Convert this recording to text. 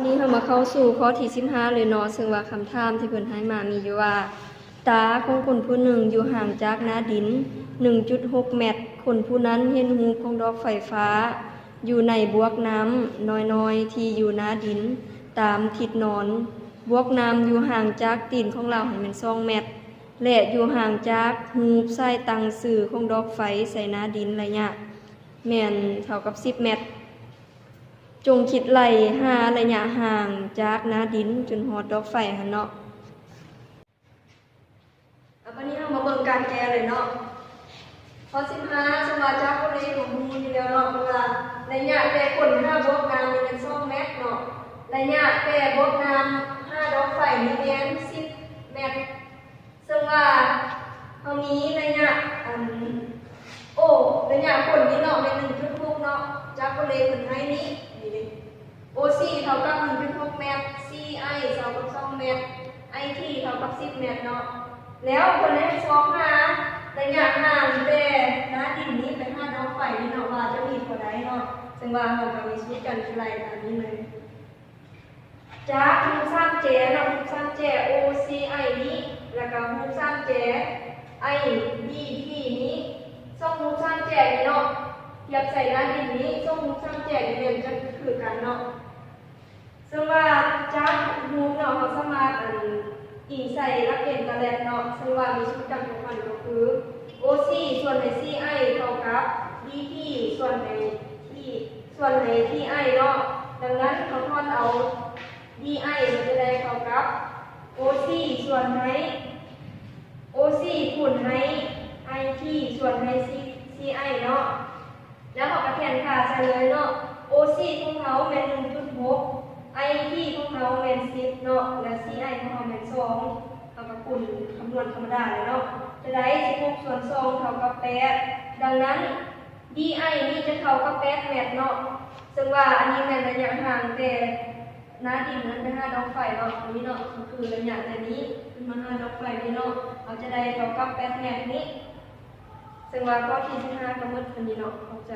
ນີ້ເຮົາມາເຂົ້າສູ່ຂໍ້ທີສິບຫ້າເລີຍເນາະ, ເຊິ່ງວ່າຄຳຖາມທີ່ເພິ່ນໃຫ້ມາມີຢູ່ວ່າ ຕາຂອງຄົນຜູ້ໜຶ່ງຢູ່ຫ່າງຈາກໜ້າດິນໜຶ່ງຈຸດຫົກແມັດ, ຄົນຜູ້ນັ້ນເຫັນຮູບຂອງດອກໄຟຟ້າຢູ່ໃນບວກນ້ຳນ້ອຍໆທີ່ຢູ່ໜ້າດິນຕາມທິດນອນ. ບວກນ້ຳຢູ່ຫ່າງຈາກຕີນຂອງລາວຫັ້ນແມ່ນສອງແມັດ ແລະ ຢູ່ຫ່າງຈາກຮູບສາຍຕັ້ງຊື່ຂອງດອກໄຟໃສ່ໜ້າດິນໄລຍະແມ່ນເທົ່າກັບສິບແມັດ. ຈົ່ງຄິດໄລ່ຫາໄລຍະຫ່າງຈາກໜ້າດິນຈົນຮອດດອກໄຟຫັ້ນເນາະ. ອາ ບາດນີ້ເຮົາມາເບິ່ງການແກ້ເລີຍເນາະ. ຂໍ້ສິບຫ້າ ສົມວ່າຈາກໂອເລກໍຮູ້ຢູ່ແລ້ວເນາະ ເພາະວ່າໄລຍະແຕ່ຄົນຫາບວກນ້ຳນີ້ແມ່ນສອງແມັດເນາະ, ໄລຍະແຕ່ບວກນ້ຳຫາດອກໄຟນີ້ແມ່ນສິບແມັດ. ເຊິ່ງວ່າເຮົາມີໄລຍະ ອັນ ໂອ ໄລຍະຜົນນີ້ເນາະ ແມ່ນໜຶ່ງຈຸດຫົກເນາະ, ຈາກໂອເລເພິ່ນໃຫ້ນີ້ ນີ້ເດ້ ໂອຊີເທົ່າກັບໜຶ່ງຈຸດຫົກແມັດ, ຊີໄອເທົ່າກັບສອງແມັດ, ໄອທີເທົ່າກັບສິບແມັດເນາະ. ແລ້ວເພິ່ນໃຫ້ຊອກຫາໄລຍະຫ່າງແຕ່ໜ້າດິນນີ້ໄປຫາດອກໄຟນີ້ເນາະ ວ່າຈະມີເທົ່າໃດເນາະ. ເຊິ່ງວ່າເຮົາກໍມີສູດການຄິດໄລ່ຕາມນີ້ເລີຍ. ຈາກຮູບສາມແຈເນາະ, ຮູບສາມແຈໂອຊີໄອນີ້ ແລ້ວກໍຮູບສາມແຈໄອດີທີນີ້, ສອງຮູບສາມແຈນີ້ເນາະ ທຽບໃສ່ໜ້າດິນນີ້, ສອງຮູບສາມແຈນີ້ແມ່ນຈະຄືກັນເນາະ. ເຊິ່ງວ່າຈາກຮູບເນາະ ເຮົາສາມາດ ອັນ ອີງໃສ່ຫຼັກເກນຕາແລັບເນາະ, ເຊິ່ງວ່າມີສູດການພົວພັນກໍຄື ໂອຊີສ່ວນໃນຊີໄອເທົ່າກັບດີທີສ່ວນໃນທີ ສ່ວນໃນທີໄອເນາະ. ດັ່ງນັ້ນເຮົາຖອນເອົາດີໄອ ມັນຈະໄດ້ເທົ່າກັບໂອຊີສ່ວນໃນ ໂອຊີຄູນໃນໄອທີສ່ວນໃນຊີ ຊີໄອເນາະ. ແລ້ວເຮົາກໍແທນຄ່າໃສ່ເລີຍເນາະ, ໂອຊີຂອງເຮົາແມ່ນໜຶ່ງຈຸດຫົກ, ໄອທີຂອງເຮົາແມ່ນສິບເນາະ ແລະ ຊີໄອຂອງເຮົາແມ່ນສອງ. ເຮົາກໍຄູນຄຳນວນທຳມະດາເລີຍເນາະ, ຈະໄດ້ສິບຫົກສ່ວນສອງເທົ່າກັບແປດ. ດັ່ງນັ້ນ ດີໄອນີ້ຈະເທົ່າກັບແປດແມັດເນາະ. ເຊິ່ງວ່າອັນນີ້ແມ່ນໄລຍະຫ່າງແຕ່ໜ້າດິນນັ້ນໄປຫາດອກໄຟເນາະ, ອັນນີ້ເນາະ ກໍຄືໄລຍະແຕ່ນີ້ຂຶ້ນມາຫາດອກໄຟນີ້ເນາະ, ເຮົາຈະໄດ້ເທົ່າກັບແປດແມັດນີ້. ເຊິ່ງວ່າຂໍ້ທີສິບຫ້າກໍໝົດເທົ່ານີ້ເນາະ. ຂອບໃຈ.